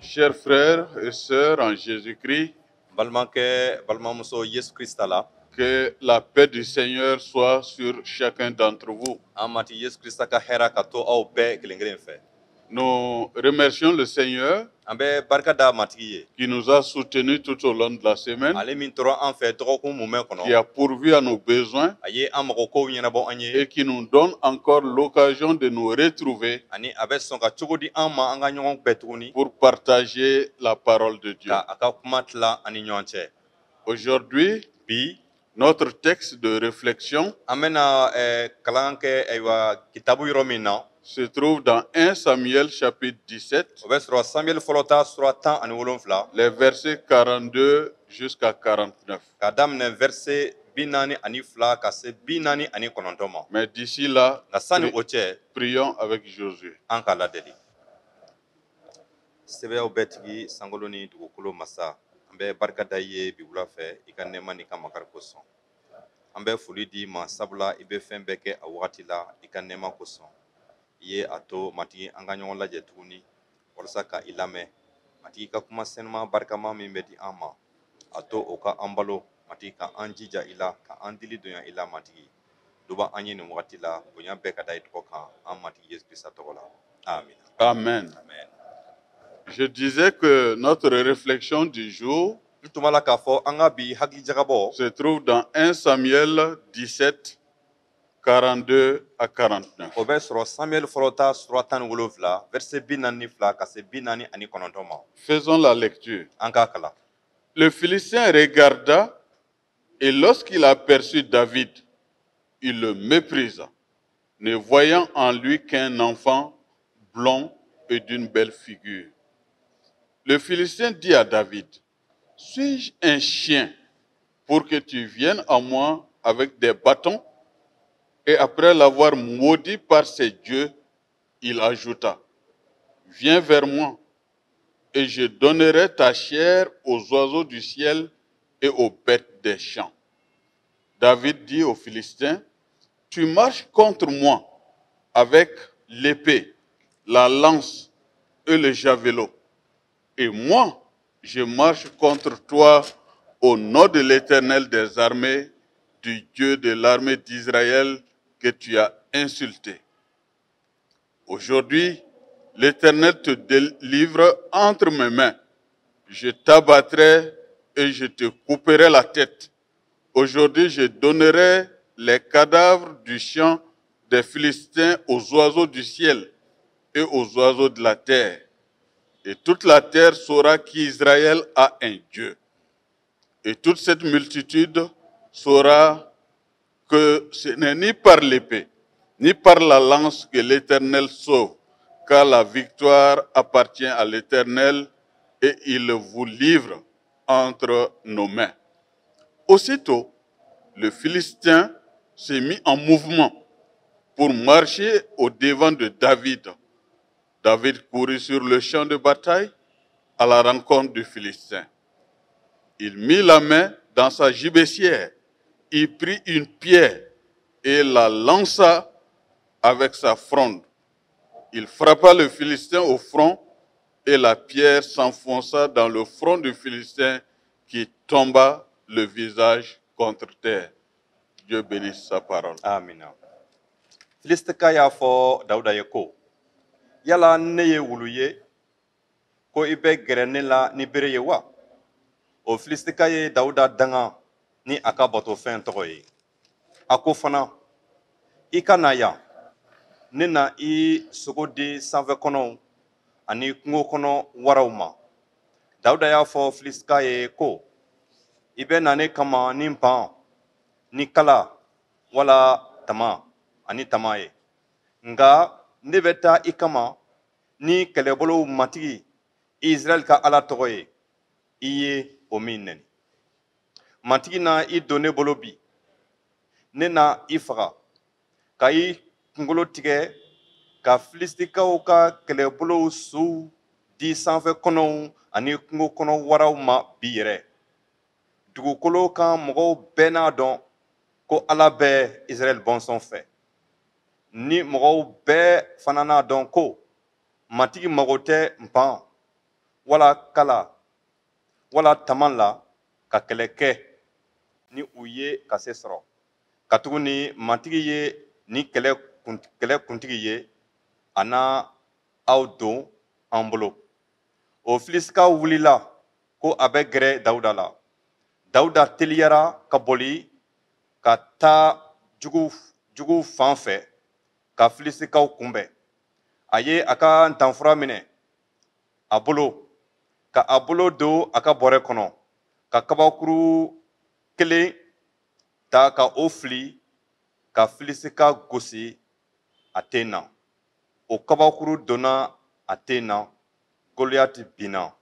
Chers frères et sœurs en Jésus-Christ, Balimakɛ, balimamuso Yesu Krista la, que la paix du Seigneur soit sur chacun d'entre vous. An Matigi Yesu Krista ka hɛrɛ ka to aw bɛɛ kelen kelen fɛ. Nous remercions le Seigneur An bɛ barika da Matigi ye, qui nous a soutenus tout au long de la semaine, ale min tora an fɛ dɔgɔkun mumɛ qui kɔnɔ, a pourvu à nos besoins a ye an mago kow ɲɛnabɔ an ye, et qui nous donne encore l'occasion de nous retrouver ani a bɛ sɔn ka cogo di an ma an ka ɲɔgɔn bɛɛ tuguni pour partager la parole de Dieu. ka a ka kuma tila an ni ɲɔgɔn cɛ. Aujourd'hui, Bi, notre texte de réflexion an bɛna kalan kɛ, ayiwa, kitabu yɔrɔ min na, se trouve dans 1 Samuel chapitre 17, o bɛ sɔrɔ Samuel fɔlɔ ta sura 17, les versets 42 jusqu'à 49. ka daminɛ verset 42 ka se 49 ma. Mais d'ici là, Nka sani o cɛ, prions avec Josué. An ka ladeli. Sɛbɛyaw bɛɛ tigi, sankolo ni dugukolo masa, an bɛ barika da i ye bi wula fɛ i ka nɛɛma n'i ka makari kosɔn. An bɛ foli di ma, sabula i bɛ fɛn bɛɛ kɛ a wagati la i ka nɛɛma kosɔn. I ye a to, Matigi, an ka ɲɔgɔn lajɛ tuguni walasa ka i lamɛn. Matigi, ka kuma sɛnɛma barikama min bɛ di an ma, a to o ka an balo, Matigi, ka an jija i la, ka an dili donya i la. Matigi, duba an ye nin wagati la. Bonya bɛɛ ka da i tɔgɔ kan, an Matigi Yesu Krista tɔgɔ la, amina. Amen. Amen. Je disais que notre réflexion du jour N tun b'a la k'a fɔ an ka bi hakilijagabɔ se trouve dans 1 Samuel 17, 42 à 49. o bɛ sɔrɔ Samuel fɔlɔ ta sura 17, verset 42 ka se 49 ma. Faisons la lecture. An k'a kalan. Le Philistin regarda et lorsqu'il aperçut David, il le méprisa, ne voyant en lui qu'un enfant blond et d'une belle figure. Le Philistin dit à David: «Suis-je un chien pour que tu viennes à moi avec des bâtons?» Et après l'avoir maudit par ses dieux, il ajouta: «Viens vers moi et je donnerai ta chair aux oiseaux du ciel et aux bêtes des champs.» David dit aux Philistins: «Tu marches contre moi avec l'épée, la lance et le javelot. Et moi, je marche contre toi au nom de l'Éternel des armées, du Dieu de l'armée d'Israël que tu as insulté. Aujourd'hui, l'Éternel te délivre entre mes mains. Je t'abattrai et je te couperai la tête. Aujourd'hui, je donnerai les cadavres du champ des Philistins aux oiseaux du ciel et aux oiseaux de la terre. Et toute la terre saura qu'Israël a un Dieu. Et toute cette multitude saura que ce n'est ni par l'épée, ni par la lance que l'Éternel sauve, car la victoire appartient à l'Éternel et il vous livre entre nos mains.» Aussitôt, le Philistin s'est mis en mouvement pour marcher au devant de David. David courut sur le champ de bataille à la rencontre du Philistin. Il mit la main dans sa gibecière, il prit une pierre et la lança avec sa fronde. Il frappa le Philistin au front et la pierre s'enfonça dans le front du Philistin qui tomba le visage contre terre. Dieu bénisse sa parole. Amina. Filistika y'a fɔ Dawuda ye ko: «Yala ne ye wulu ye ko i bɛ gɛrɛ ne la ni bere ye wa?» O Filistika ye Dawuda danga ni a ka batofɛn tɔgɔ ye. A ko fana: «I ka na yan, ne na i sogo di sanfɛ kɔnɔw ani kungo kɔnɔ waraw ma.» Dawuda y'a fɔ Filistika ye ko: «I bɛ na ne kama ni npan ni kala wala tama ani tama ye, nka ne bɛ taa i kama ni kɛlɛbolow Matigi, Israɛl ka Ala tɔgɔ ye, i ye o min nɛni. Matigi na i don ne bolo bi, ne na i faga ka i kunkolo tigɛ ka Filistikaw ka kɛlɛbolow suw di sanfɛ kɔnɔw ani kungo kɔnɔ waraw ma bi yɛrɛ. Dugukolo kan mɔgɔw bɛɛ n'a dɔn ko Ala bɛ Israɛl bɔnsɔn fɛ, ni mɔgɔw bɛɛ fana n'a dɔn ko Matigi mago tɛ npan wala kala wala tama la ka kɛlɛ kɛ ni u ye ka se sɔrɔ, katuguni Matigi ye ni kɛlɛ kuntigi ye, a na aw don an bolo. O Filisikaw wulila ko a bɛ gɛrɛ Dawuda la. Dawuda teliyara ka boli ka taa juguw fan fɛ ka Filisikaw kunbɛn. A ye a ka ntanfura minɛ a bolo, ka a bolo don a ka bɔrɛ kɔnɔ, ka kabakuru kelen ta ka o fili ka Filisika gosi a ten na. O kabakuru donna a ten na, Goliyati binna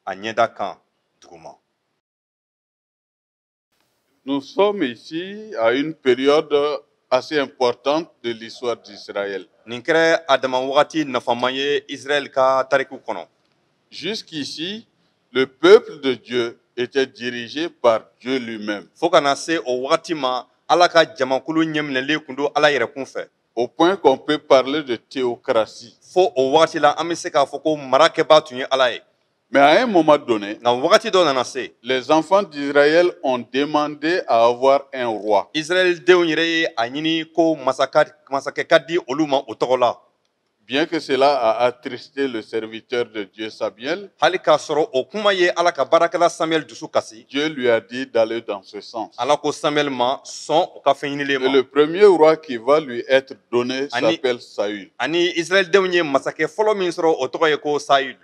a ɲɛda kan duguma. Nous sommes ici à une période assez importante de l'histoire d'Israël. Nin kɛra a dama wagati nafama ye Israɛl ka tariku kɔnɔ. Jusqu'ici, le peuple de Dieu était dirigé par Dieu lui-même. Fo ka na se o wagati ma, Ala ka jamakulu ɲɛminɛlen kun don Ala yɛrɛ kun fɛ. Au point qu'on peut parler de théocratie. Fo o wagati la, an bɛ se k'a fɔ ko marakɛbaa tun ye Ala ye. Mais à un moment donné, Nka wagati dɔ nana se, les enfants d'Israël ont demandé à avoir un roi. Israɛl denw yɛrɛ ye a ɲini ko masakɛ ka di olu ma o tɔgɔ la. Bien que cela a attristé le serviteur de Dieu Samuel, Hali k'a sɔrɔ o kuma ye Ala ka baarakɛla Samuel dusu kasi, Dieu lui a dit d'aller dans ce sens. Ala ko Samuel ma sɔn o ka fɛn ɲinilen Et ma. le premier roi qui va lui être donné s'appelle Saül. Ani Israɛl denw ye masakɛ fɔlɔ min sɔrɔ, o tɔgɔ ye ko Sayul.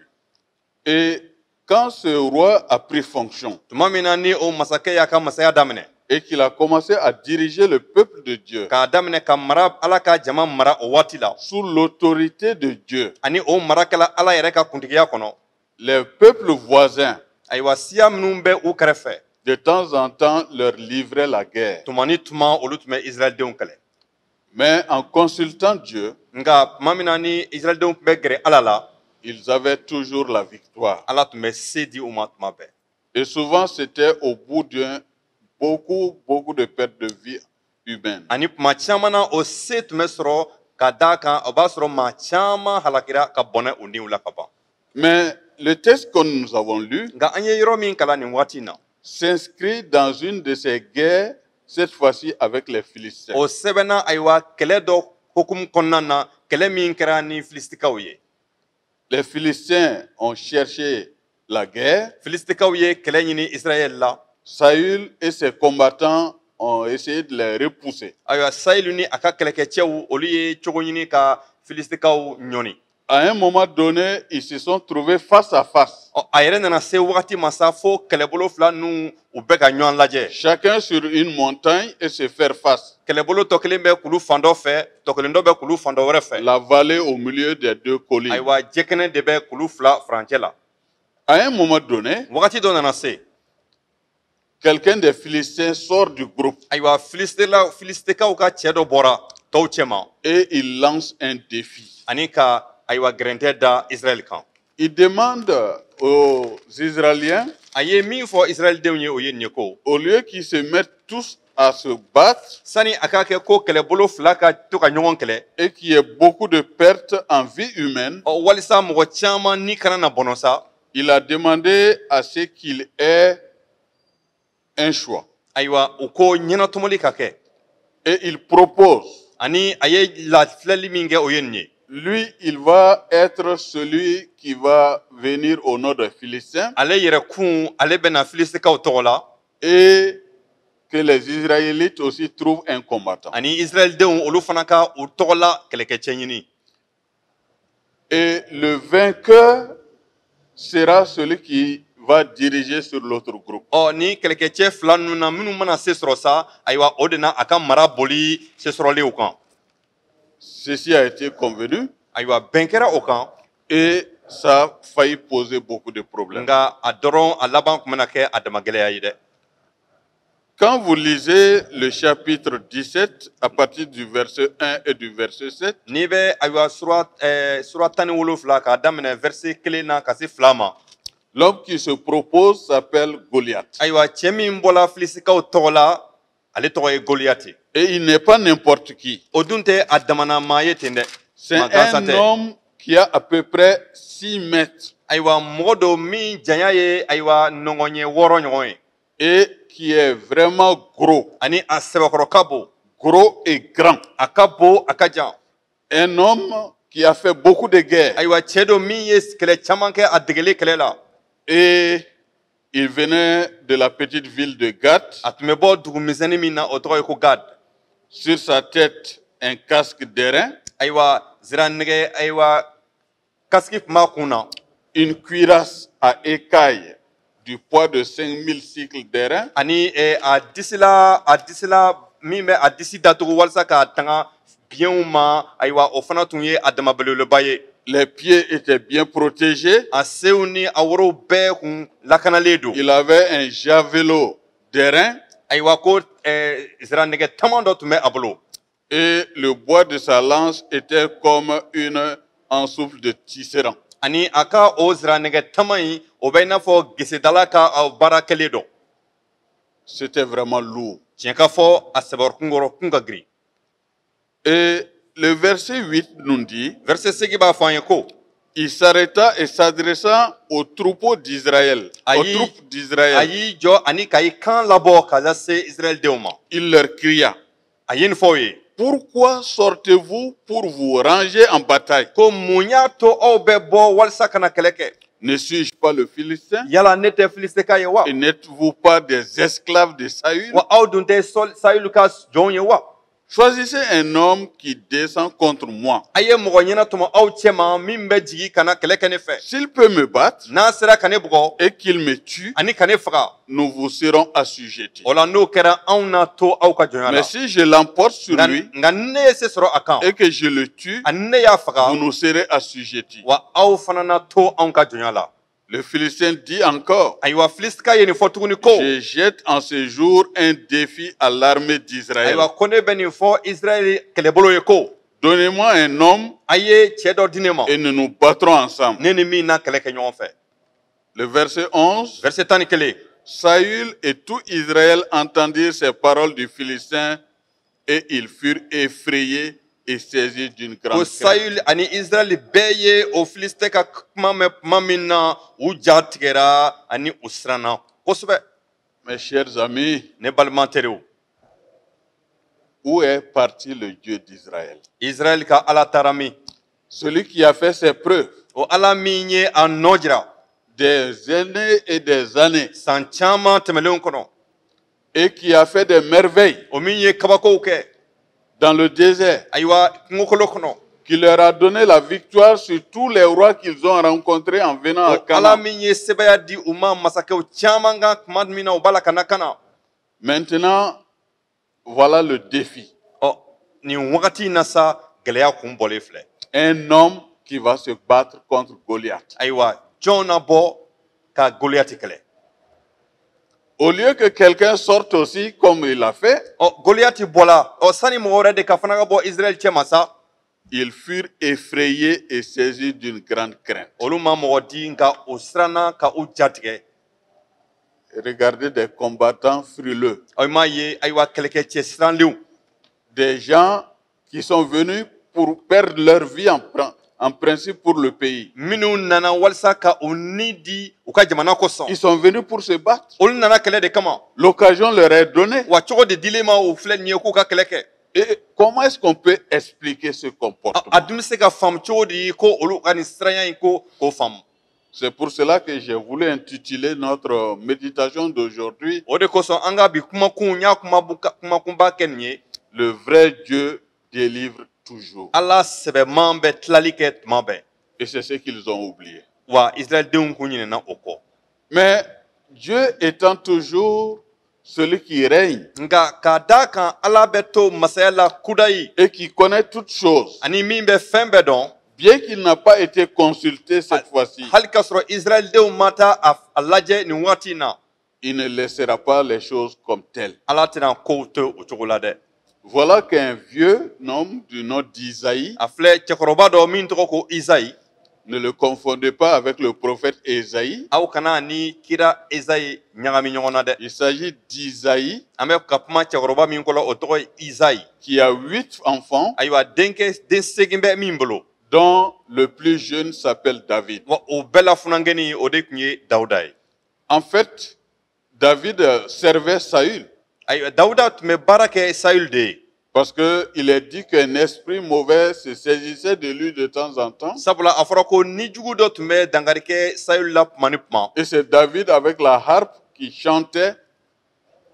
Et quand ce roi a pris fonction Tuma min na ni o masakɛ y'a ka masaya daminɛ, et qu'il a commencé à diriger le peuple de Dieu k'a daminɛ ka mara, Ala ka jama mara o waati la, sous l'autorité de Dieu, ani o mara kɛla Ala yɛrɛ ka kuntigiya kɔnɔ, les peuples voisins, ayiwa, siya minnu bɛ u kɛrɛfɛ, de temps en temps, leur livraient la guerre. Tuma ni tuma, olu tun bɛ Israɛl denw kɛlɛ. Mais en consultant Dieu, Nka tuma min na ni Israɛl denw tun bɛ gɛrɛ Ala la, ils avaient toujours la victoire. Ala tun bɛ se di u ma tuma bɛɛ. Et souvent, c'était au bout d'un beaucoup, beaucoup de pertes de vie humaine. Ani tuma caman na, o se tun bɛ sɔrɔ ka d'a kan o b'a sɔrɔ maa caman halakira ka bɔnɛ u niw la ka ban. Mais le texte que nous avons lu Nka an ye yɔrɔ min kalan nin waati in na, s'inscrit dans une de ces guerres, cette fois-ci avec les Philistins. o sɛbɛnna, ayiwa, kɛlɛ dɔ hukumu kɔnɔna na, kɛlɛ min kɛra ni Filistikaw ye. Les Philistins ont cherché la guerre. Filistikaw ye kɛlɛ ɲini Israɛl la. Saül et ses combattants ont essayé de les repousser. Ayiwa, Sayilu ni a ka kɛlɛkɛcɛw, olu ye cogo ɲini ka Filistikaw ɲɔni. À un moment donné, ils se sont trouvés face à face, Ɔ, a yɛrɛ nana se wagati ma sa, fo kɛlɛbolo fila ninnu, u bɛ ka ɲɔgɔn lajɛ. Chacun sur une montagne et se faire face. Kɛlɛbolo tɔ kelen bɛ kulu fan dɔ fɛ, tɔ kelen dɔ bɛ kulu fan dɔ wɛrɛ fɛ. La vallée au milieu des deux collines. Ayiwa, jɛkɛnɛ de bɛ kulu fila furancɛ la. À un moment donné, Wagati dɔ nana se, quelqu'un des Philistins sort du groupe ayiwa, Filistela Filistikaw ka cɛ dɔ bɔra tɔw cɛma et il lance un défi. ani ka, ayiwa, gɛrɛntɛ da Israɛl kan. Il demande aux Israéliens, A ye min fɔ Israɛldenw ye, o ye nin ye ko, au lieu qu'ils se mettent tous à se battre sani a ka kɛ ko kɛlɛbolo fila ka to ka ɲɔgɔn kɛlɛ et qu'il y ait beaucoup de pertes en vie humaine, ɔ, walisa mɔgɔ caman ni kana na bɔnɔ sa, il a demandé à ce qu'il ait un choix. Ayiwa, u ko ɲɛnatɔmɔli ka kɛ. Et il propose, Ani a ye lafilɛli min kɛ, o ye nin ye: lui, il va être celui qui va venir au nom des Philistins ale yɛrɛ kun, ale bɛna Filisikaw tɔgɔ la, et que les Israélites aussi trouvent un combattant. ani Israɛldenw, olu fana ka u tɔgɔ la kɛlɛkɛcɛ ɲini. Et le vainqueur sera celui qui va diriger sur l'autre groupe. Ɔ, ni kɛlɛkɛcɛ fila ninnu na, minnu mana se sɔrɔ sa, ayiwa, o de na a ka mara boli se sɔrɔlenw kan. Ceci a été convenu Ayiwa, bɛn kɛra o kan. et ça a failli poser beaucoup de problèmes. Nka a dɔrɔn, a laban tun bɛna kɛ a dama gɛlɛya ye dɛ. Quand vous lisez le chapitre 17, à partir du verset 1 et du verset 7, N'i bɛ, ayiwa, sura 17 k'a daminɛ verset 1 na ka se 2 ma, l'homme qui se propose s'appelle Goliath. Ayiwa, cɛ min bɔla Filisikaw tɔgɔ la, ale tɔgɔ ye Goliyati. Et il n'est pas n'importe qui. O dun tɛ a damana maa ye ten dɛ. C'est Maa gansan un tɛ. homme qui a à peu près 6 mètres Ayiwa, mɔgɔ dɔ min janya ye, ayiwa, nɔngɔn ɲɛ 6 ɲɔgɔn ye. et qui est vraiment gros, Ani a sɛbɛkɔrɔ ka bon. gros et grand. A ka bon, a ka jan. Un homme qui a fait beaucoup de guerres. Ayiwa, cɛ dɔ min ye kɛlɛ caman kɛ, a degelen kɛlɛ la. Et il venait de la petite ville de Gath. A tun bɛ bɔ dugu misɛnnin min na, o tɔgɔ ye ko Gad. Sur sa tête, un casque d'airain, Ayiwa, ziranɛgɛ, ayiwa, kasiki tun b'a kun na. une cuirasse à écailles du poids de 5000 sicles d'airain, Ani a disila min bɛ a disi datugu walasa k'a tanga biɲɛw ma, ayiwa, o fana tun ye a dama belebeleba ye. Les pieds étaient bien protégés. A sew ni a worow bɛɛ kun lakanalen don. Il avait un javelot d'airain Ayiwa, ko ziranɛgɛ taman dɔ tun bɛ a bolo. et le bois de sa lance était comme une ensouple de tisserand. Ani a ka o ziranɛgɛ taman in, o bɛ i n'a fɔ gesedala ka a baara kɛlen dɔ. C'était vraiment lourd. Tiɲɛ ka fɔ, a sɛbɛkɔrɔ kun ka girin. Et le verset 8 nous dit, Verset 8 b'a fɔ an ye ko il s'arrêta et s'adressa au troupeau d'Israël, aux Aïe. troupes A d'Israël. y'i jɔ ani ka i kan labɔ ka lase Israɛl denw ma. Il leur cria, A ye nin fɔ u ye: Pourquoi sortez-vous pour vous ranger en bataille? Ko mun y'a to aw bɛ bɔ walasa ka na kɛlɛ kɛ? Ne suis-je pas le Philistin? Yala ne tɛ Filistika ye wa? Et n'êtes-vous pas des esclaves de Saül? Wa aw dun tɛ Sayulu ka jɔnw ye wa? Choisissez un homme qui descend contre moi. A ye mɔgɔ ɲɛna tɔmɔ aw cɛ ma min bɛ jigin ka na kɛlɛ kɛ ne fɛ. S'il peut me battre N'a sera ka ne bugɔ et qu'il me tue, ani ka ne faga, nous vous serons assujettis. o la, n'o kɛra, anw na to aw ka jɔnya la. Mais si je l'emporte sur Nka lui nka ni ne ye se sɔrɔ a kan et que je le tue, ani ne y'a faga, vous nous serez assujettis. wa aw fana na to anw ka jɔnya la. Le Philistin dit encore, Ayiwa, Filistika ye nin fɔ tuguni ko je jette en ce jour un défi à l'armée d'Israël. Ayiwa, ko ne bɛ nin fɔ Israɛl kɛlɛbolo ye ko Donnez-moi un homme a ye cɛ dɔ di ne ma et nous nous battrons ensemble. ne ni min na kɛlɛ kɛ ɲɔgɔn fɛ. Le verset 11, Verset 11. Saül et tout Israël entendirent ces paroles du Philistin et ils furent effrayés et saisis d'une Ko grande crainte. Sayul ani Israɛl bɛɛ ye o Filisitɛ ka kuma mɛn tuma min na, u ja tigɛra ani u siranna kosɛbɛ. Mes chers amis, Ne balima teriw, où est parti le Dieu d'Israël? Israɛl ka Ala taara min? Celui qui a fait ses preuves O Ala min ye a nɔ jira des années et des années san caman tɛmɛnlenw kɔnɔ, et qui a fait des merveilles o min ye kabakow kɛ dans le désert, ayiwa, kungokolo kɔnɔ, qui leur a donné la victoire sur tous les rois qu'ils ont rencontrés en venant o à Ala Canaan. min ye sɛbɛya di u ma masakɛw caman kan tuma min na u b'a la ka na ka na. Maintenant, voilà le défi. Ɔ, nin wagati in na sa, gɛlɛya kun bɔlen filɛ. Un homme qui va se battre contre Goliath. Ayiwa, jɔn na bɔ ka Goliyati kɛlɛ? Au lieu que quelqu'un sorte aussi comme il l'a fait, Ɔ, Goliyati bɔla, ɔ, sani mɔgɔ wɛrɛ de ka fana ka bɔ Israɛl cɛ ma sa, ils furent effrayés et saisis d'une grande crainte. Olu ma mɔgɔ di, nka o siranna ka u jatigɛ. Regardez des combattants frileux, Aw m'a ye, ayiwa, kɛlɛkɛcɛ siranlenw, des gens qui sont venus pour perdre leur vie en principe pour le pays. Minnu nana walasa ka u ni di u ka jamana kosɔn. Ils sont venus pour se battre. Olu nana kɛlɛ de kama. L'occasion leur est donnée. Wa cogo de dilen ma o filɛ nin ye k'u ka kɛlɛ kɛ. Et comment est-ce qu'on peut expliquer ce A comportement? A dun bɛ se ka faamu cogo di ko olu ka nin siranya in ko k'o faamu? C'est pour cela que j'ai voulu intituler notre méditation d'aujourd'hui O de kosɔn an ka bi kumakun n y'a kumakunba kɛ nin ye: Le vrai Dieu délivre toujours. Ala sɛbɛman bɛ tilali kɛ tuma bɛɛ. Et c'est ce qu'ils ont oublié. Wa Israɛldenw kun ɲinɛna o kɔ. Mais Dieu étant toujours celui qui règne Nka k'a d'a kan Ala bɛ to masaya la kudayi et qui connaît toutes choses, ani min bɛ fɛn bɛɛ dɔn, bien qu'il n'a pas été consulté cette fois-ci, hali k'a sɔrɔ Israɛldenw ma taa a lajɛ nin waati in na, Il ne laissera pas les choses comme telles. Ala tɛna kow to o cogo la dɛ. Voilà qu'un vieux homme du nom d'Isaïe, A filɛ, cɛkɔrɔba dɔ min tɔgɔ ko Izayi. ne le confondez pas avec le prophète Ésaïe, Aw kana ni kira Ezayi ɲagami ɲɔgɔn na dɛ. Il s'agit d'Isaïe An bɛ ka kuma cɛkɔrɔba min kɔlɔ, o tɔgɔ ye Izayi. qui a huit enfants, Ayiwa, denkɛ den 8 bɛ min bolo, dont le plus jeune s'appelle David. Wa o bɛɛ la funankɛni, o de tun ye Dawuda ye. En fait, David servait Saül Ayiwa, Dawuda tun bɛ baara kɛ Sayul de ye. parce qu'il est dit qu'un esprit mauvais se saisissait de lui de temps en temps. Sabula a fɔra ko ni jugu dɔ tun bɛ dankari kɛ Sayul la tuma ni tuma. Et c'est David avec la harpe qui chantait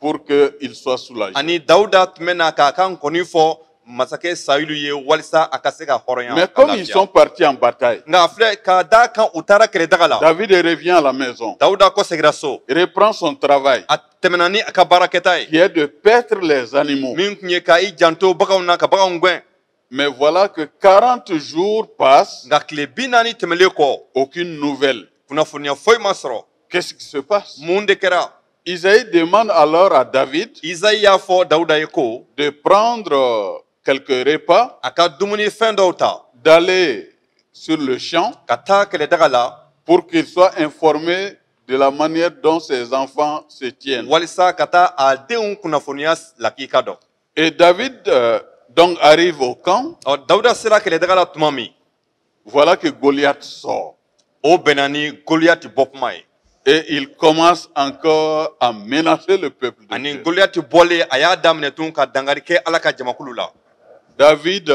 pour qu'il soit soulagé. Ani Dawuda tun bɛ na k'a ka nkɔni fɔ masakɛ Sayulu ye walisa a ka se ka hɔrɔnya, Mais ka comme ils lafiya. sont partis en bataille, Nka a filɛ, k'a da kan u taara kɛlɛdaga la, David revient à la maison, Dawuda kɔsegira so, il reprend son travail a tɛmɛna ni a ka baarakɛta ye, qui est de paître les animaux. min tun ye ka i janto baganw na, ka baganw gɛn. Mais voilà que 40 jours passent, Nka tile 40 tɛmɛlen kɔ, aucune nouvelle. kunnafoniya foyi ma sɔrɔ. Qu'est-ce qui se passe? Mun de kɛra? Isaïe demande alors à David Izayi y'a fɔ Dawuda ye ko de prendre quelques repas, a ka dumunifɛn dɔw ta, d'aller sur le champ ka taa kɛlɛdaga la, pour qu'il soit informé de la manière dont ses enfants se tiennent. walisa ka taa a denw kunnafoniya lakika dɔn. Et David donc arrive au camp, Ɔ, Dawuda sera kɛlɛdaga la tuma min, voilà que Goliath sort. o bɛnna ni Goliyati bɔ kuma ye. Et il commence encore à menacer le peuple de Ani Dieu. Goliyati bɔlen, a y'a daminɛ tun ka dankari kɛ Ala ka jamakulu la. David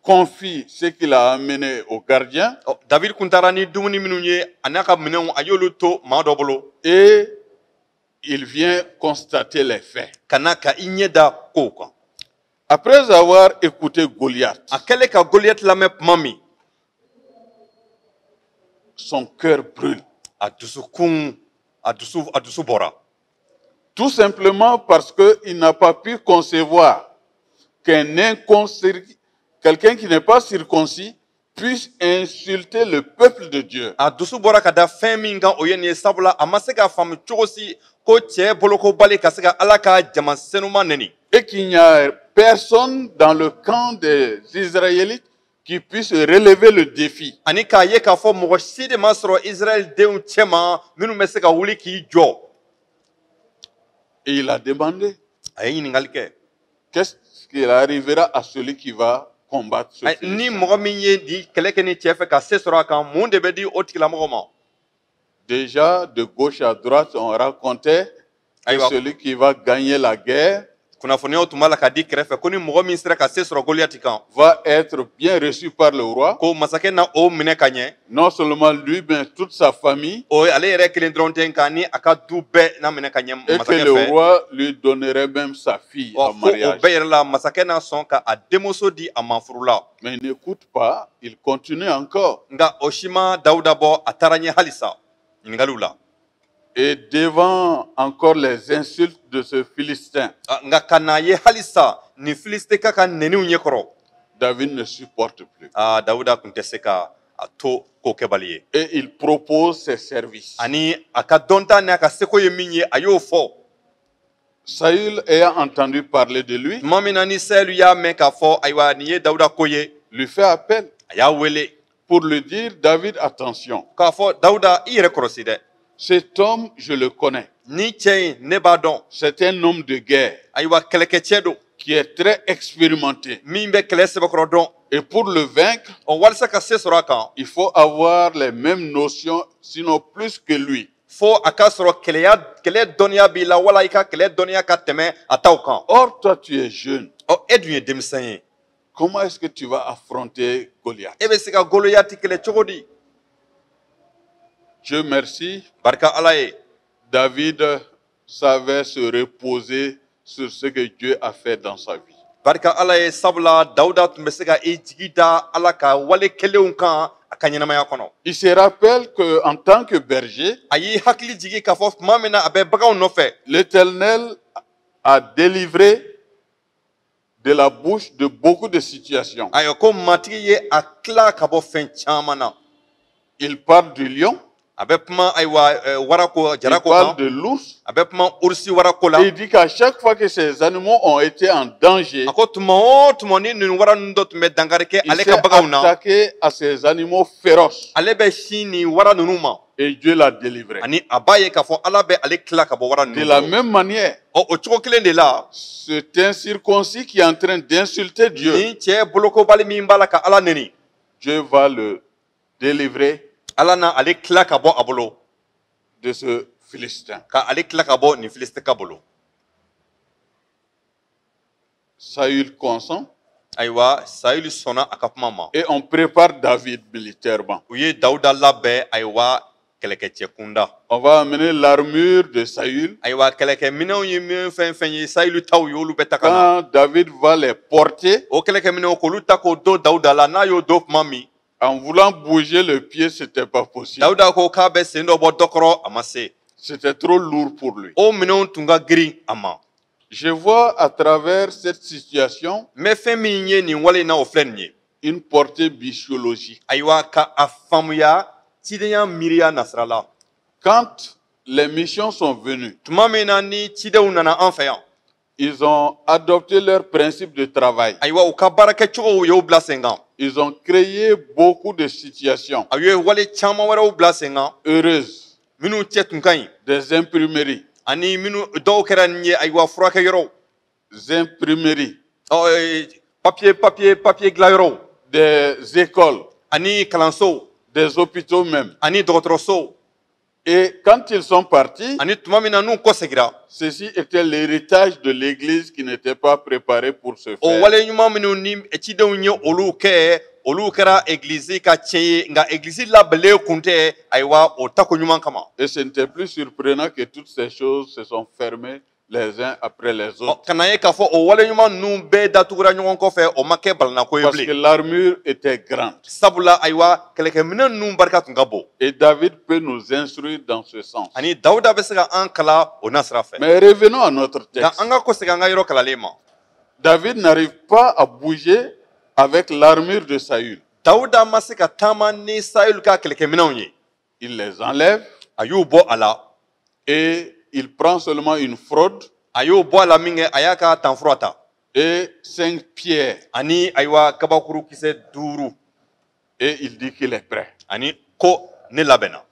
confie ce qu'il a amené au gardien Ɔ, David kun taara ni dumuni minnu ye a n'a ka minɛnw, a y'olu to maa dɔ bolo, et il vient constater les faits. Ka na ka i ɲɛ da kow kan. Après avoir écouté Goliath, A kɛlen ka Goliyati lamɛn tuma min, son cœur brûle. A dusukun a dusu bɔra. Tout simplement parce qu'il n'a pas pu concevoir qu'un incirconcis, quelqu'un qui n'est pas circoncis, puisse insulter le peuple de Dieu. A dusu bɔra ka da fɛn min kan, o ye nin ye, sabula a ma se k'a faamu cogo si ko cɛ bolokobali ka se ka Ala ka jama senuman neni. Et qu'il n'y a personne dans le camp des Israélites qui puisse relever le défi. Ani k'a ye k'a fɔ mɔgɔ si de ma sɔrɔ Israɛl denw cɛma minnu bɛ se ka wuli k'i jɔ. Et il a demandé, A ye ɲininkali kɛ: qu'est-ce qu'il arrivera à celui qui va combattre ce Ayi, ni Philistin? mɔgɔ min ye nin kɛlɛ kɛ ni cɛ fɛ ka se sɔrɔ a kan, mun de bɛ di o tigilamɔgɔ ma? Déjà, de gauche à droite, on racontait que Ayiwa. celui qui va gagner la guerre Kunnafoniyaw tun b'a la ka di kɛrɛfɛ ko ni mɔgɔ min sera ka se sɔrɔ Goliyati kan, va être bien reçu par le roi, ko masakɛ na o minɛ ka ɲɛ, non seulement lui, mais toute sa famille, o ye ale yɛrɛ kelen dɔrɔn tɛ, nka ni a ka du bɛɛ n'a minɛ ka ɲɛ et que masakɛ le fɛ. roi lui donnerait même sa fille Wa en ko o mariage. bɛɛ yɛrɛ la, masakɛ n'a sɔn ka a denmuso di a ma furu la. Mais il n'écoute pas, il continue encore. Nka o si ma Dawuda bɔ, a taara ɲɛ halisa ɲininkaliw la. Et devant encore les insultes de ce Philistin, Ah, nka ka n'a ye halisa nin Filisiteka ka neniw ɲɛkɔrɔ, David ne supporte plus. Aa, Dawuda tun tɛ se ka a to ko kɛbali ye. Et il propose ses services. Ani a ka dɔnta ni a ka seko ye min ye, a y'o fɔ. Saül, ayant entendu parler de lui, Tuma min na ni Sɛlu y'a mɛn k'a fɔ ayiwa nin ye Dawuda ko ye, lui fait appel a y'a wele pour lui dire, David, attention, k'a fɔ: Dawuda, i yɛrɛ kɔlɔsi dɛ. Cet homme, je le connais. Ni cɛ in, ne b'a dɔn. C'est un homme de guerre Ayiwa, kɛlɛkɛcɛ don qui est très expérimenté. min bɛ kɛlɛ sɛbɛkɔrɔ dɔn. Et pour le vaincre, Ɔ, walisa ka se sɔrɔ a kan, il faut avoir les mêmes notions, sinon plus que lui. Fo a ka sɔrɔ kɛlɛya kɛlɛ dɔnniya b'i la, wala i ka kɛlɛ dɔnniya ka tɛmɛ a taw kan. Or, toi, tu es jeune. Ɔ, e dun ye denmisɛn ye. Comment est-ce que tu vas affronter Goliath? E bɛ se ka Goloyati kɛlɛ cogo di? Dieu merci, Barika Ala ye. David savait se reposer sur ce que Dieu a fait dans sa vie. Barika Ala ye, sabula Dawuda tun bɛ se ka i jigi da Ala ka wale kɛlenw kan a ka ɲɛnamaya kɔnɔ. Il se rappelle qu'en tant que berger, A y'i hakili jigi k'a fɔ tuma min na a bɛ baganw nɔfɛ, l'Éternel a délivré de la bouche de beaucoup de situations. Ayiwa, ko Matigi ye a tila ka bɔ fɛn caman na. Il parle du lion, A bɛ kuma ayiwa warako Il jarako parle kan. de l'ours. A bɛ kuma ursi warako la. Et il dit qu'à chaque fois que ces animaux ont été en danger, A ko tuma o tuma ni nin wara ninnu dɔ tun bɛ dankari kɛ il ale s'est ka baganw na, attaqué à ces animaux féroces ale bɛ sin nin wara ninnu ma. Et Dieu l'a délivré. Ani a b'a ye k'a fɔ Ala bɛ ale tila ka bɔ wara De ninnu la bolo. même manière, Ɔ, o cogo kelen de la, cet incirconcis qui est en train d'insulter Dieu, nin cɛ bolokobali min b'a la ka Ala neni, Dieu va le délivrer Ala na ale tila ka bɔ a bolo, de ce Philistin. ka ale tila ka bɔ nin Filistika bolo. Saül consent Ayiwa, Sayuli sɔnna a ka kuma ma. Et on prépare David militairement. U ye Dawuda labɛn ayiwa kɛlɛkɛcɛ kunda. On va amener l'armure de Saül. Ayiwa, kɛlɛkɛminɛnw ye min fɛn fɛn ye Sayuli taw ye, olu bɛ ta ka na. Quand David va les porter, O kɛlɛkɛminɛnw, k'olu ta k'o don Dawuda la, n'a y'o don tuma min, en voulant bouger le pied, ce n'était pas possible. Dawuda ko k'a bɛ sen dɔ bɔ dɔ kɔrɔ, a ma se. C'était trop lourd pour lui. O minɛnw tun ka girin a ma. Je vois à travers cette situation N bɛ fɛn min ye nin wale in na, o filɛ nin ye. une portée missiologique. Ayiwa, ka a faamuya cidenya miiriya nasira la. Quand les missions sont venues, Tuma min na ni cidenw nana an fɛ yan, ils ont adopté leur principe de travail. ayiwa, u ka baarakɛcogow y'o bila sen kan. Ils ont créé beaucoup de situations A ye wale caman wɛrɛw bila sen kan heureuses, minnu cɛ tun ka ɲi, des imprimeries, ani minnu dɔw kɛra nin ye, ayiwa, furakɛyɔrɔw, imprimeries, ɔ, papier dilanyɔrɔw, des écoles, ani kalansow, des hôpitaux même. ani dɔgɔtɔrɔsow. Et quand ils sont partis, Ani tuma min na n'u kɔsegira, ceci était l'héritage de l'Église qui n'était pas préparée pour ce o faire. wale ɲuman minnu ni cidenw ye olu kɛ, olu kɛra egilizi ka tiɲɛ ye, nka egilizi labɛnlen kun tɛ ayiwa o tako ɲuman kama. Et ce n'était plus surprenant que toutes ces choses se sont fermées les uns après les autres. Ka na ye k'a fɔ o wale ɲuman ninnu bɛɛ datugura ɲɔgɔn kɔfɛ, o ma kɛ balanako ye Parce que bilen. L'armure était grande. Sabula ayiwa, kɛlɛkɛminɛn ninnu barika tun ka bon. Et David peut nous instruire dans ce sens. Ani Dawuda bɛ se ka an kalan o nasira fɛ. Mais revenons à notre Nka texte. an ka kɔsegin an ka yɔrɔ kalalen ma. David n'arrive pas à bouger avec l'armure de Saül. Dawuda ma se ka taama ni Sayulu ka kɛlɛkɛminɛnw ye. Il les enlève A y'u bɔ a la. Et il prend seulement une fraude A y'o bɔ a la min kɛ, a y'a ka tanfura ta et cinq pierres. ani ayiwa kabakuru kisɛ duuru. Et il dit qu'il est prêt. Ani ko ne labɛnna.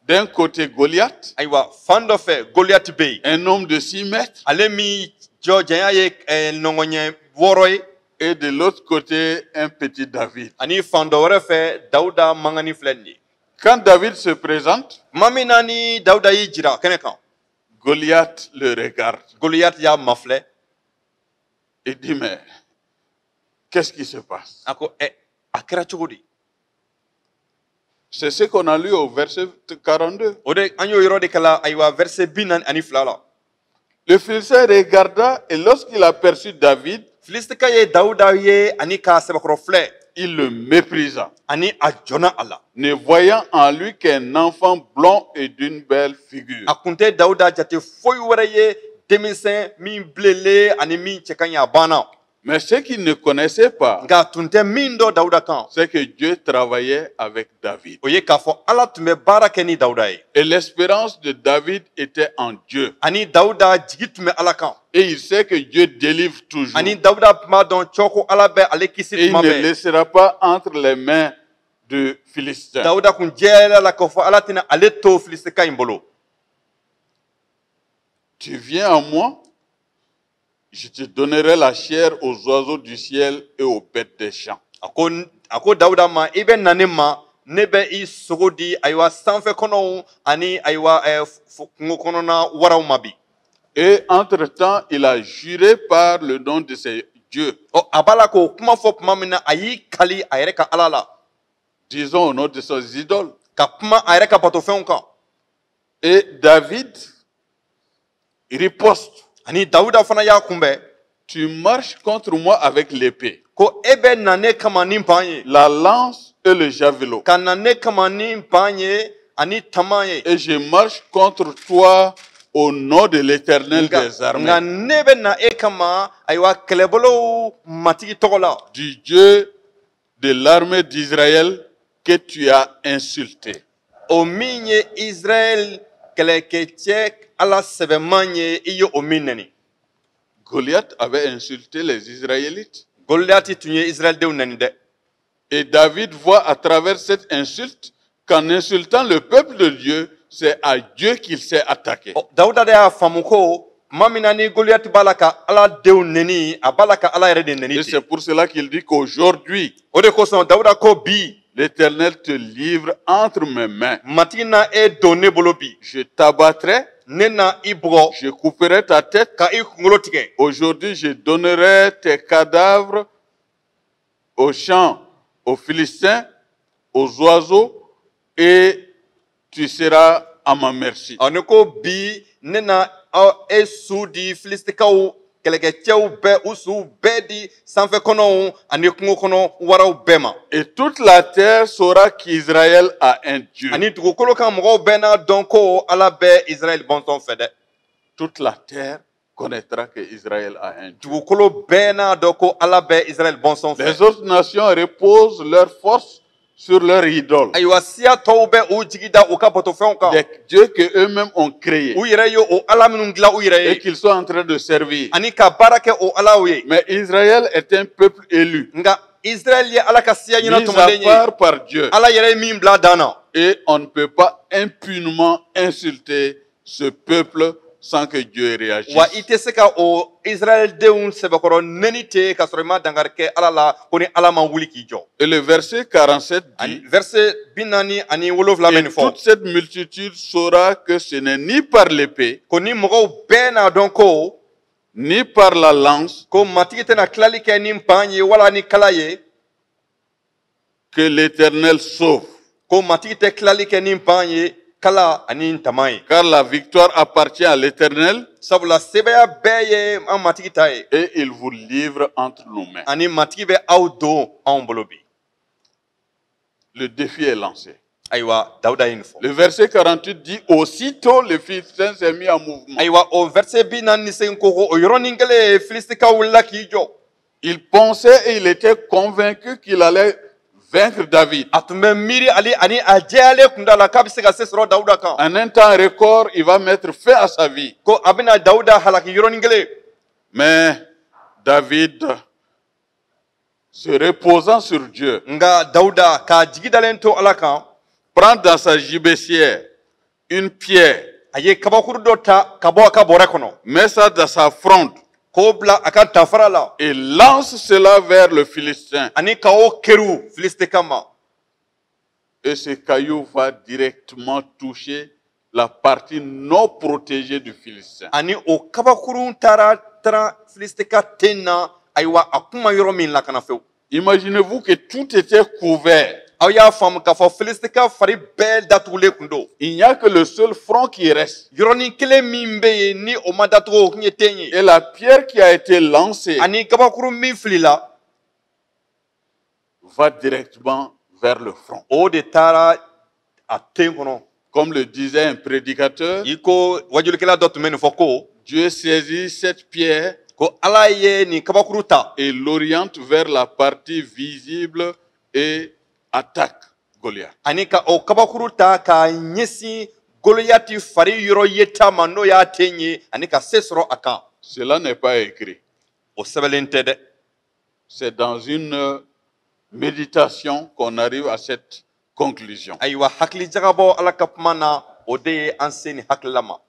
D'un côté, Goliath, Ayiwa, fan dɔ fɛ, Goliyati bɛ yen, un homme de 6 mètres, ale min jɔ janya ye nɔngɔnɲɛ 6 ye, et de l'autre côté, un petit David. Ani fan dɔ wɛrɛ fɛ, Dawuda mangani filɛ nin ye. Quand David se présente, Tuma min na ni Dawuda y'i jira kɛnɛ kan, Goliath le regarde Goliyati y'a mafilɛ. Et dit, mais qu'est-ce qui se passe? A ko a kɛra cogo di? C'est ce qu'on a lu au verset 42. O de an y'o yɔrɔ de kalan ayiwa verset 42 la. Le Philistin regarda et lorsqu'il aperçut David, Filistika ye Dawuda ye ani k'a sɛbɛkɔrɔ filɛ, il le méprisa, ani a jɔnna a la. Ne voyant en lui qu'un enfant blond et d'une belle figure. A kun tɛ Dawuda jate foyi wɛrɛ ye denmisɛn min bilenlen ani min cɛ ka ɲi, a banna. Mais ce qu'il ne connaissait pas, Nka a tun tɛ min dɔn Dawuda kan, c'est que Dieu travaillait avec David. o ye k'a fɔ Ala tun bɛ baara kɛ ni Dawuda ye. Et l'espérance de David était en Dieu. Ani Dawuda jigi tun bɛ Ala kan. Et il sait que Dieu délivre toujours. Ani Dawuda tun b'a dɔn cɔ ko Ala bɛ ale kisi Et il tuma ne bɛɛ. Laissera pas entre les mains de Philistins. Dawuda kun jɛyara la k'a fɔ Ala tɛna ale to Filistika in bolo. Tu viens à moi, je te donnerai la chair aux oiseaux du ciel et aux bêtes des champs. A ko Dawuda ma, i bɛ na ne ma, ne bɛ i sogo di ayiwa sanfɛ kɔnɔw ani ayiwa kungo kɔnɔna waraw ma bi. Et entre-temps, il a juré par le nom de ses dieux, Ɔ, a b'a la k'o kuma fɔ tuma min na, a y'i kali a yɛrɛ ka Ala la, disons au nom de ses idoles. Ka kuma a yɛrɛ ka batofɛnw kan. Et David riposte. Ani Dawuda fana y'a kunbɛn. Tu marches contre moi avec l'épée, Ko e bɛ na ne kama ni ban ye, la lance et le javelot. Ka na ne kama ni ban ye ani tama ye. Et je marche contre toi au nom de l'Éternel Nka des armées, nka ne bɛ na e kama ayiwa kɛlɛbolow Matigi tɔgɔ la, du Dieu de l'armée d'Israël que tu as insulté. O min ye Israɛl kɛlɛkɛcɛ Ala sɛbɛman ye, i ye o min nɛni. Goliath avait insulté les Israélites. Goliyati tun ye Israɛldenw nɛni dɛ. Et David voit à travers cette insulte qu'en insultant le peuple de Dieu, c'est à Dieu qu'il s'est attaqué. Ɔ, Dawuda de y'a faamu ko tuma min na ni Goliyati b'a la ka Ala denw nɛni, a b'a la ka Ala yɛrɛ de nɛni Et ten. c'est pour cela qu'il dit qu'aujourd'hui, O de kosɔn Dawuda ko bi, l'Éternel te livre entre mes mains. Matigi na e don ne bolo bi. Je t'abattrai, Ne na i bugɔ, je couperai ta tête. ka i kunkolo tigɛ. Aujourd'hui, je donnerai tes cadavres aux champs, aux Philistins, aux oiseaux, et tu seras à ma merci. Ani ko bi, ne na aw e su di Filisitikaw kɛlɛkɛcɛw bɛɛ, u suw bɛɛ di sanfɛ kɔnɔw ani kungo kɔnɔ waraw bɛɛ ma. Et toute la terre saura qu'Israël a un Dieu. Ani dugukolo kan mɔgɔw bɛɛ n'a dɔn ko Ala bɛ Israɛl bɔnsɔn fɛ dɛ. Toute la terre connaîtra que Israël a un Dieu. Dugukolo bɛɛ n'a dɔn ko Ala bɛ Israɛl bɔnsɔn fɛ. Les autres nations reposent leur force sur leur idole. Ayiwa, siya tɔw bɛ u jigi da u ka batofɛnw kan. Des dieux que eux-mêmes ont créés U yɛrɛ ye o Ala minnu dilan u yɛrɛ et ye qu'ils sont en train de servir. ani ka baara kɛ o Alaw ye. Mais Israël est un peuple élu, Nka Israɛl ye Ala ka siya mis à ɲɛnatɔmɔlen ye, part par Dieu. Ala yɛrɛ ye min bila a dan na. Et on ne peut pas impunément insulter ce peuple sans que Dieu réagisse. Wa i tɛ se ka o Israɛl denw sɛbɛkɔrɔ nɛni ten ka sɔrɔ i ma dankari kɛ Ala la, ko ni Ala ma wuli k'i jɔ. Et le verset 47 Ani dit, verset 47 bɛ Et nin fɔ, toute cette multitude saura que ce n'est ni par l'épée, ko ni mɔgɔw bɛɛ n'a dɔn ko ni par la lance ko Matigi tɛna tilali kɛ ni npan ye wala ni kala ye, que l'Éternel sauve. ko Matigi tɛ tilali kɛ ni npan ye, kala ani ntama ye. Car la victoire appartient à l'Éternel Sabula sebaya bɛɛ ye an Matigi ta ye, et il vous livre entre nos mains. ani Matigi bɛ aw don anw bolo bi. Le défi est lancé. Ayiwa, Dawuda ye nin fɔ. Le verset 48 dit, aussitôt le Philistin s'est mis en mouvement. Ayiwa, o verset 48 ko o yɔrɔnin kelen, Filisitikaw wulila k'i jɔ. Il pensait et il était convaincu qu'il allait vaincre David. A tun bɛ miiri ale ani a jɛyalen kun da la k'a bɛ se ka se sɔrɔ Dawuda kan, En un temps record, il va mettre fin à sa vie. ko a bɛna Dawuda halaki yɔrɔnin kelen. Mais David, se reposant sur Dieu, Nka Dawuda k'a jigi dalen to Ala kan, prend dans sa gibecière une pierre, a ye kabakuru dɔ ta ka bɔ a ka bɔrɛ kɔnɔ, met ça dans sa fronde k'o bila a ka danfara la, et lance cela vers le Philistin. ani ka o keru Filistika ma. Et ce caillou va directement toucher la partie non protégée du Philistin. Ani o kabakurun taara taara Filistika ten na, ayiwa, a kuma yɔrɔ min lakana fewu. Imaginez-vous que tout était couvert. Aw y'a faamu k'a fɔ Filistika fari bɛɛ datugulen kun don. Il n'y a que le seul front qui reste. Yɔrɔnin kelen min bɛ yen ni o ma datugu, o kun ye ten ye. Et la pierre qui a été lancée Ani kabakuru min filila, va directement vers le front. o de taara a ten kɔnɔ. Comme le disait un prédicateur, I ko wajulikɛla dɔ tun bɛ nin fɔ ko, Dieu saisit cette pierre ko Ala ye nin kabakuru ta et l'oriente vers la partie visible et attaque Goliath. ani ka o kabakuru ta k'a ɲɛsin Goliyati fari yɔrɔ yeta ma, n'o y'a ten ye, ani ka se sɔrɔ a kan. Cela n'est pas écrit. O sɛbɛnlen tɛ dɛ. C'est dans une méditation qu'on arrive à cette conclusion. Ayiwa, hakili jagabɔ Ala ka kuma na, o de ye an se nin hakilila ma.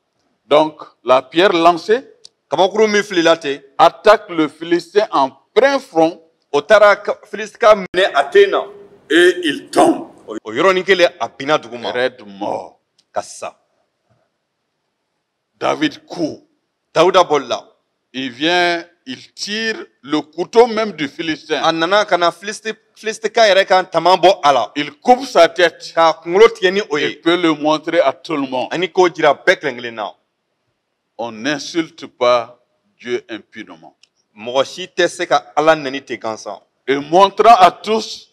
Donc, la pierre lancée Kabakuru min filila ten, attaque le Philistin en plein front o taara Filistika minɛ a ten na. et il tombe, O yɔrɔnin kelen, a binna duguma raide mort. ka sa. David court. Dawuda bolila. Il vient, il tire le couteau même du Philistin. A nana ka na Filistika yɛrɛ ka tama bɔ a la, Il coupe sa tête k'a kunkolo tigɛ ni o et ye, peut le montrer à tout le monde. ani k'o jira bɛɛ kelen kelen na. On n'insulte pas Dieu impunément. Mɔgɔ si tɛ se ka Ala nɛni ten gansan. Et montrant à tous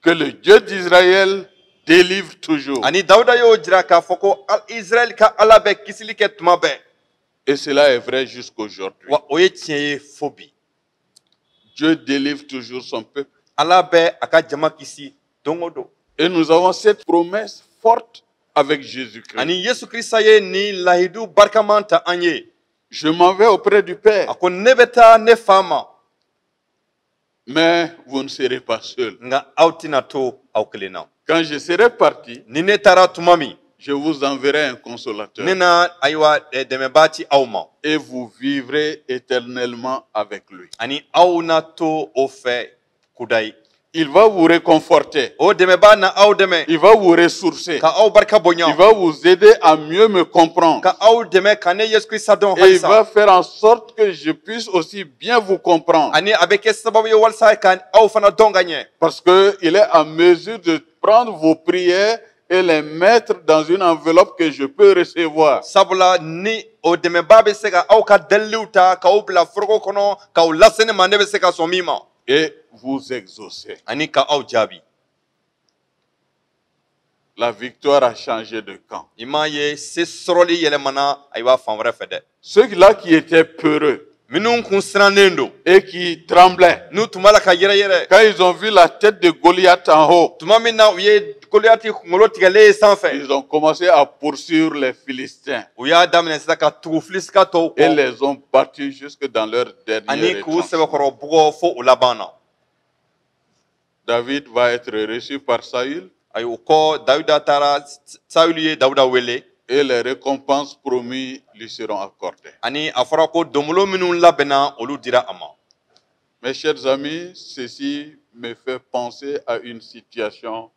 que le Dieu d'Israël délivre toujours. Ani Dawuda y'o jira k'a fɔ ko Israɛl ka Ala bɛ kisili kɛ tuma bɛɛ. Et cela est vrai jusqu'aujourd'hui. Wa o ye tiɲɛ ye fo bi. Dieu délivre toujours son peuple. Ala bɛ a ka jama kisi don o don. Et nous avons cette promesse forte avec Jésus-Christ. Ani Yesu Krista ye nin lahidu barikaman ta an ye. Je m'en vais auprès du Père, A ko ne bɛ taa ne fa ma, mais vous ne serez pas seuls. Nka aw tɛna to aw kelen na. Quand je serai parti, Ni ne taara tuma min, je vous enverrai un consolateur ne na ayiwa dɛmɛbaa ci aw ma, et vous vivrez éternellement avec lui. Ani aw na to o fɛ kudayi. Il va vous réconforter, O dɛmɛbaa na aw dɛmɛ, il va vous ressourcer, ka aw barika bonya, il va vous aider à mieux me comprendre. Ka aw dɛmɛ ka ne Yesu Krista dɔn Et il halisa, va faire en sorte que je puisse aussi bien vous comprendre. Ani a bɛ kɛ sababu ye walasa ka aw fana dɔn ka ɲɛ. Parce qu'il est en mesure de prendre vos prières et les mettre dans une enveloppe que je peux recevoir. Sabula ni o dɛmɛbaa bɛ se ka aw ka deliliw ta k'aw bila foroko kɔnɔ k'aw lase ne ma, ne bɛ se ka sɔn min ma, Et vous exaucer. Ani ka aw jaabi. La victoire a changé de camp. I m'a ye, se sɔrɔli yɛlɛmana ayiwa fan wɛrɛ fɛ dɛ. Ceux-là qui étaient peureux Minnu kun sirannen don, et qui tremblaient, n'u tun b'a la ka yɛrɛyɛrɛ, quand ils ont vu la tête de Goliath en haut, tuma min na u ye Goliyati kunkolo tigɛlen ye sanfɛ, ils ont commencé à poursuivre les Philistins u y'a daminɛ sisan ka tugu Filistika tɔw et kɔ, les ont battus jusque dans leur dernier ani k'u retranchement. sɛbɛkɔrɔ bugɔ fo u laban na. David va être reçu par Saül Ayi, o kɔ, Dawuda taara, Sayulu ye Dawuda wele, et les récompenses promises lui seront accordées. Ani a fɔra ko donbolo minnu labɛnna, olu dira a ma. Mes chers amis, ceci me fait penser à une situation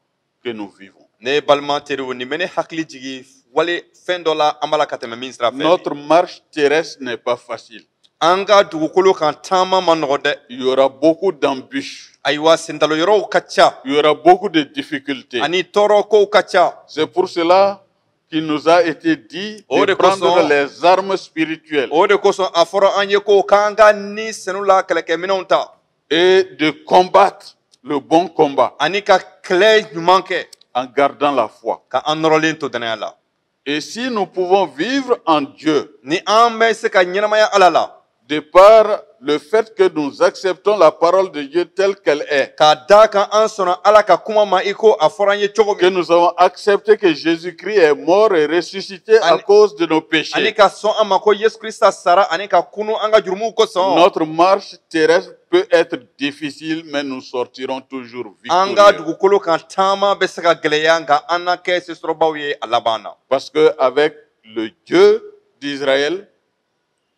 que nous vivons. Ne balima teriw, nin bɛ ne hakili jigin wale fɛn dɔ la an b'a la ka tɛmɛ min sira fɛ. Notre marche terrestre n'est pas facile. An ka dugukolo kan taama ma nɔgɔ dɛ. Il y aura beaucoup d'embûches, Ayiwa, sentalo yɔrɔw ka ca, il y aura beaucoup de difficultés. Ani tɔɔrɔ kow ka ca. C'est pour cela qu'il nous a été dit Oh, de de prendre les armes spirituelles O de kosɔn a fɔra an ye ko k'an ka ni senu la kɛlɛkɛminɛnw ta, et de combattre le bon combat ani ka kɛlɛ ɲuman kɛ, en gardant la foi. Ka an nɔrɔlen to danaya la. Et si nous pouvons vivre en Dieu, Ni an bɛ se ka ɲɛnamaya Ala la, de par le fait que nous acceptons la parole de Dieu telle qu'elle est, k'a da kan an sɔnna Ala ka kuma ma i ko a fɔra an ye cogo que min, nous avons accepté que Jésus-Christ est mort et ressuscité à cause de nos ani péchés, ka sɔn an ma ko Yesu Krista sara ani ka kunu an ka jurumuw kosɔn, notre marche terrestre peut être difficile, mais nous sortirons toujours an ka victorieux. dugukolo kan taama bɛ se ka gɛlɛya, nka an na kɛ sesɔrɔbaw ye a laban na. Parce que avec le Dieu d'Israël,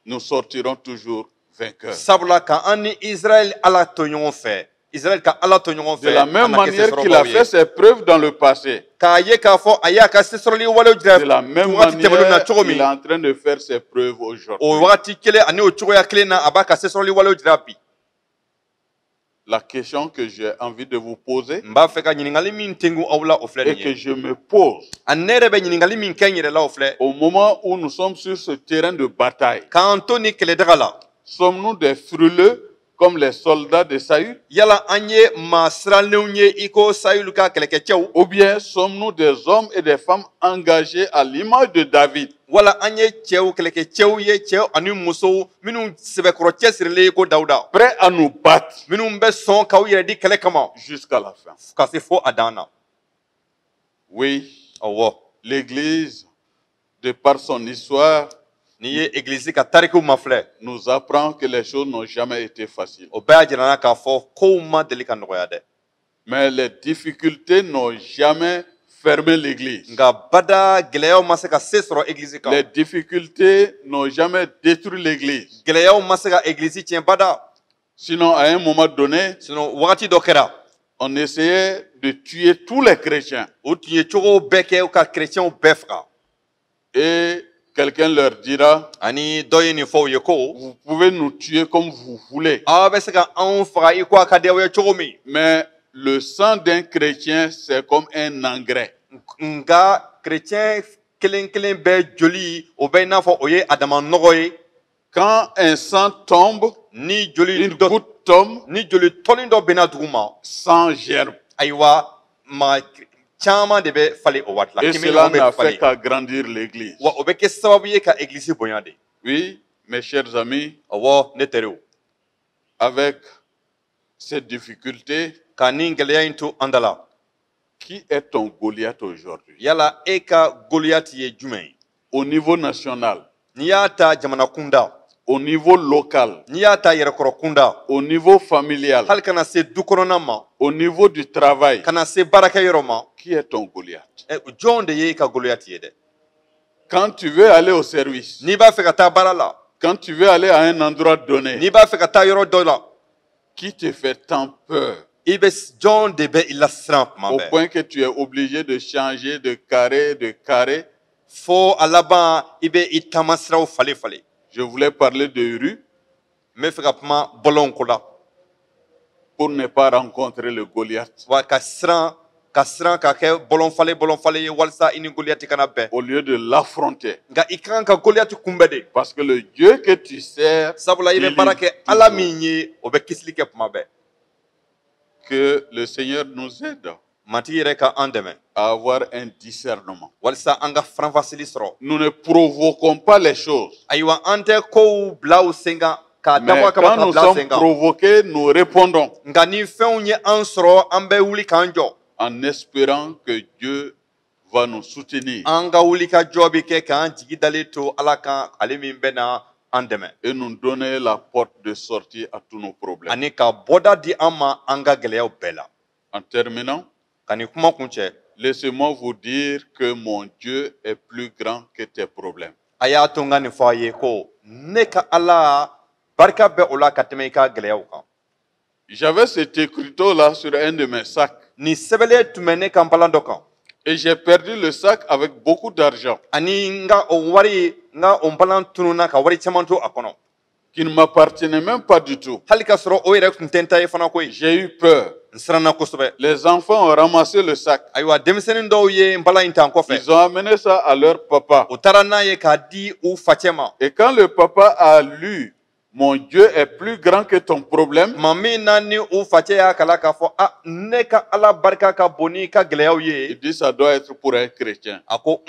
nous sortirons toujours vainqueurs. Sabula ka an ni Israɛl Ala to ɲɔgɔn fɛ, Israɛl ka Ala to ɲɔgɔn De fɛ, la an même na kɛ manière qu'il a sesɔrɔbaw ye. fait ses preuves dans le passé, K'a ye k'a fɔ a y'a ka sesɔrɔli walew jira de la même wagati tɛmɛnenw na manière, cogo il min, est en train de faire ses preuves o aujourd'hui. wagati kelen ani o cogoya kelen na, a b'a ka sesɔrɔli walew jira bi. La question que j'ai envie de vous poser N b'a fɛ ka ɲininkali min tengu aw la, o filɛ et nin que ye. je me pose Ani ne yɛrɛ bɛ ɲininkali min kɛ n yɛrɛ la, o filɛ. au moment où nous sommes sur ce terrain de bataille, K'an to ni kɛlɛdaga la, sommes-nous des frileux comme les soldats de Saül yala an ye maa siranlenw ye i ko Sayulu ka kɛlɛkɛcɛw, ou bien sommes-nous des hommes et des femmes engagés à l'image de David, wala an ye cɛw kɛlɛkɛcɛw ye, cɛw ani musow minnu sɛbɛkɔrɔ cɛsirilen ye ko Dawuda, prêts à nous battre minnu bɛ sɔn k'aw yɛrɛ di kɛlɛ kama jusqu'à la fin? ka se fo a dan na? Oui, Ɔwɔ, l'Église, de par son histoire, n'i ye egilizi ka tarikiw mafilɛ, nous apprend que les choses n'ont jamais été faciles. O bɛɛ y'a jira n na k'a fɔ kow ma deli ka nɔgɔya dɛ. Mais les difficultés n'ont jamais fermé l'Église. Nka bada, gɛlɛyaw ma se ka se sɔrɔ egilizi kan. Les difficultés n'ont jamais détruit l'Église. Gɛlɛyaw ma se ka egilizi tiɲɛ bada. Sinon, à un moment donné, Sinon wagati dɔ kɛra, on essayait de tuer tous les chrétiens. o tun ye cogo bɛɛ kɛ ka kerecɛnw bɛɛ faga. Et quelqu'un leur dira, Ani dɔ ye nin fɔ u ye ko: vous pouvez nous tuer comme vous voulez, Aw bɛ se ka anw faga i ko a ka di aw ye cogo min, mais le sang d'un chrétien, c'est comme un engrais. Nka kerecɛn kelen kelen bɛɛ joli, o bɛ i n'a fɔ o ye adama nɔgɔ ye. Quand un sang tombe, Ni joli une dɔ goutte tombe, ni joli tɔnin dɔ benna dugu ma, sans germe. Ayiwa, maa caman de bɛ falen o waati la, Et kɛmɛ cela ɲɔgɔn bɛ n'a fait falen. qu'agrandir l'Église. Wa o bɛ kɛ sababu ye ka egilizi bonya de. Oui, mes chers amis, Ɔwɔ, ne teriw, avec cette difficulté, ka nin gɛlɛya in to an da la, Qui est ton Goliath aujourd'hui? Yala e ka Goliyati ye jumɛn ye? Au niveau national, N'i y'a ta jamana kunda, au niveau local, n'i y'a ta yɛrɛkɔrɔ kunda, au niveau familial, hali kana se du kɔnɔna ma, au niveau du travail, kana se baarakɛyɔrɔ ma, qui est ton Goliath? Jɔn de ye e ka Goliyati ye dɛ? Quand tu veux aller au service, N'i b'a fɛ ka taa baara la, quand tu veux aller à un endroit donné, n'i b'a fɛ ka taa yɔrɔ dɔ la, qui te fait tant peur i bɛ jɔn de bɛ i lasiran tuma au bɛɛ point que tu es obligé de changer de carré, de carré? Fo a laban i bɛ i taama siraw falen falen. Je voulais parler de rue N bɛ fɛ ka kuma bɔlɔnw ko la pour ne pas rencontrer le Goliath. Wa ka siran ka kɛ bɔlɔn falen bɔlɔn falen ye walasa i ni Goliyati kana bɛn. Au lieu de l'affronter. Nka i ka kan ka Goliyati kunbɛn de. Parce que le Dieu que tu sers, Sabula i bɛ baara kɛ Ala min ye, o bɛ kisili kɛ tuma bɛɛ. Que le Seigneur nous aide Matigi yɛrɛ ka an dɛmɛ à avoir un discernement. walasa an ka faranfasili sɔrɔ. Nous ne provoquons pas les choses. Ayiwa, an tɛ kow bila u sen kan k'a dabɔ Mais a kama quand ka nous bila sen sommes kan. provoqués, nous répondons Nka ni fɛnw ye an sɔrɔ, an bɛ wuli k'an jɔ en espérant que Dieu va nous soutenir An ka wuli ka jɔ bɛ kɛ k'an jigi dalen to Ala kan, ale min bɛ na an dɛmɛ et nous donner la porte de sortie à tous nos problèmes. ani ka bɔda di an ma an ka gɛlɛyaw bɛɛ la. En terminant, Ka nin kuma kun cɛ, laissez-moi vous dire que mon Dieu est plus grand que tes problèmes. a y'a to n ka nin fɔ a ye ko ne ka Ala barika bɛ o la ka tɛmɛ i ka gɛlɛyaw kan. J'avais cet écriteau-là sur un de mes sacs Nin sɛbɛnlen tun bɛ ne ka npalan dɔ kan et j'ai perdu le sac avec beaucoup d'argent ani n ka o wari, n ka o npalan tununna ka wari caman to a kɔnɔ qui ne m'appartenait même pas du tout. hali ka sɔrɔ o yɛrɛ tun tɛ n ta ye fana koyi. J'ai eu peur. N siranna kosɛbɛ. Les enfants ont ramassé le sac. Ayiwa, denmisɛnnin dɔw ye npalan in ta n kɔfɛ. Ils ont amené ça à leur papa. U taara n'a ye k'a di u facɛ ma. Et quand le papa a lu: «Mon Dieu est plus grand que ton problème», Tuma min na ni u facɛ y'a kalan k'a fɔ a ne ka Ala barika ka bon n'i ka gɛlɛyaw il ye, dit: «Ça doit être pour un chrétien.» a ko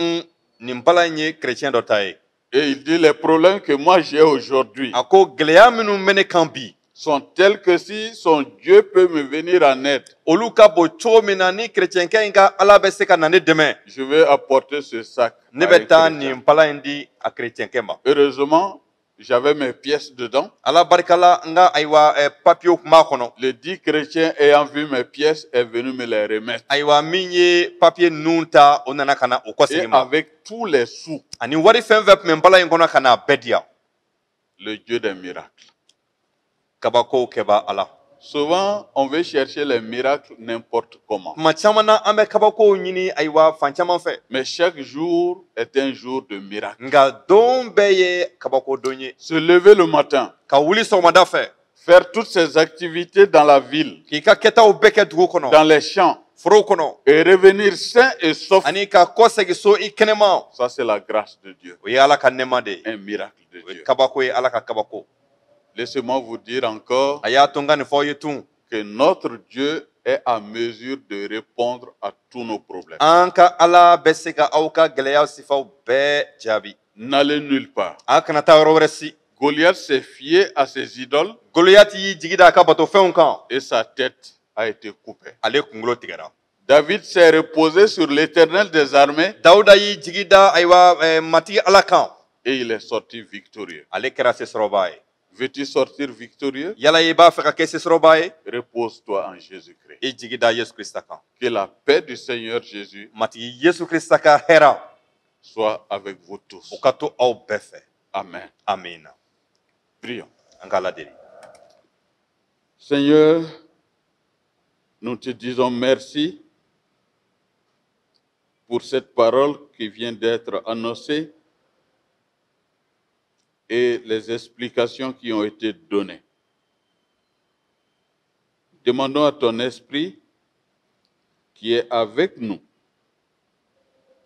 nin balan in ye chrétien dɔ ta ye. Et il dit: «Les problèmes que moi j'ai aujourd'hui A ko gɛlɛya minnu bɛ ne kan bi, sont tels que si son Dieu peut me venir en aide, olu ka bon cogo min na ni chrétienkɛ in ka Ala bɛ se ka na ne dɛmɛ, je vais apporter ce sac ne à bɛ un taa chrétien.» nin balan in di a chrétienkɛ ma. Heureusement, j'avais mes pièces dedans. Ala barika la, n ka ayiwa papiyew tun b'a kɔnɔ. Le dit chrétien ayant vu mes pièces est venu me les remettre. Ayiwa, min ye papiye ninnu ta, o nana ka na o Et kɔsegin ma avec tous les sous, ani wari fɛn fɛn tun bɛ balan in kɔnɔ ka n'a bɛɛ di yan. le Dieu des miracles. Kabakow kɛba Ala. Souvent, on veut chercher les miracles n'importe comment. Tuma caman na, an bɛ kabakow ɲini ayiwa fan caman fɛ. Mais chaque jour est un jour de miracle. Nka don bɛɛ ye kabako don ye. Se lever le matin, Ka wuli sɔgɔmada fɛ, faire toutes ces activités dans la ville, k'i ka kɛtaw bɛɛ kɛ dugu kɔnɔ, dans les champs, forow kɔnɔ, et revenir sain et sauf, ani ka kɔsegin so i kɛnɛma, ça c'est la grâce de Dieu, o ye Ala ka nɛɛma de ye. un miracle de O ye Dieu. kabako ye, Ala ka kabako. Laissez-moi vous dire encore A y'a to n ka nin fɔ aw ye tun que notre Dieu est à mesure de répondre à tous nos problèmes. an ka Ala bɛ se ka aw ka gɛlɛya sifaw bɛɛ jaabi. N'allez nulle part. An kana taa yɔrɔ wɛrɛ si. Goliath s'est fié à ses idoles Goliyati y'i jigi da a ka batofɛnw kan et sa tête a été coupée. ale kunkolo tigɛra. David s'est reposé sur l'Éternel des armées Dawuda y'i jigi da ayiwa Matigi Ala kan et il est sorti victorieux. ale kɛra sesɔrɔbaa ye. Veux-tu sortir victorieux? Yala i b'a fɛ ka kɛ sesɔrɔbaa ye? Repose-toi en Jésus-Christ. I jigi da Yesu Krista kan. Que la paix du Seigneur Jésus Matigi Yesu Krista ka hɛra soit avec vous tous. o ka to aw bɛɛ fɛ. Amen. Amiina. Prions. An ka Ala deli. Seigneur, nous te disons merci pour cette parole qui vient d'être annoncée et les explications qui ont été données. Demandons à ton esprit qui est avec nous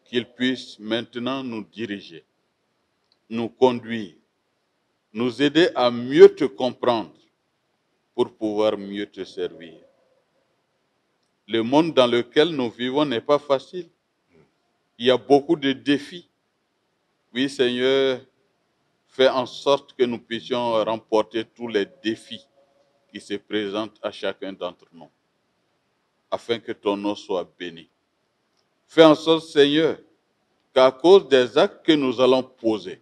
qu'il puisse maintenant nous diriger, nous conduire, nous aider à mieux te comprendre pour pouvoir mieux te servir. Le monde dans lequel nous vivons n'est pas facile. Il y a beaucoup de défis. Oui, Seigneur, fais en sorte que nous puissions remporter tous les défis qui se présentent à chacun d'entre nous, afin que ton nom soit béni. Fais en sorte, Seigneur, qu'à cause des actes que nous allons poser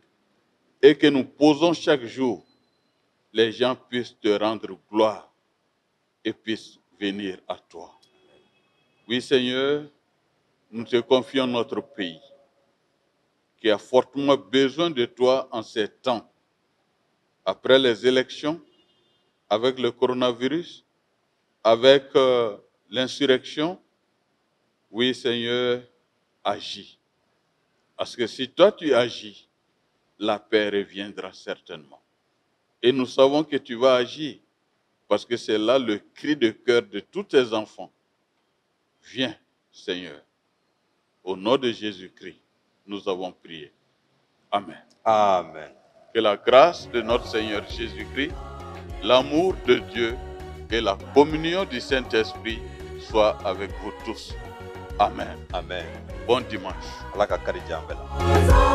et que nous posons chaque jour, les gens puissent te rendre gloire et puissent venir à toi. Oui, Seigneur, nous te confions notre pays, qui a fortement besoin de toi en ces temps. Après les élections, avec le coronavirus, avec l'insurrection, oui, Seigneur, agis. Parce que si toi tu agis, la paix reviendra certainement. Et nous savons que tu vas agir, parce que c'est là le cri de cœur de tous tes enfants. Viens, Seigneur. Au nom de Jésus-Christ, nous avons prié. Amen. Amen. Que la grâce de notre Seigneur Jésus-Christ, l'amour de Dieu et la communion du Saint-Esprit soient avec vous tous. Amen. Amen. Bon dimanche. Ala ka kari diya an bɛɛ la.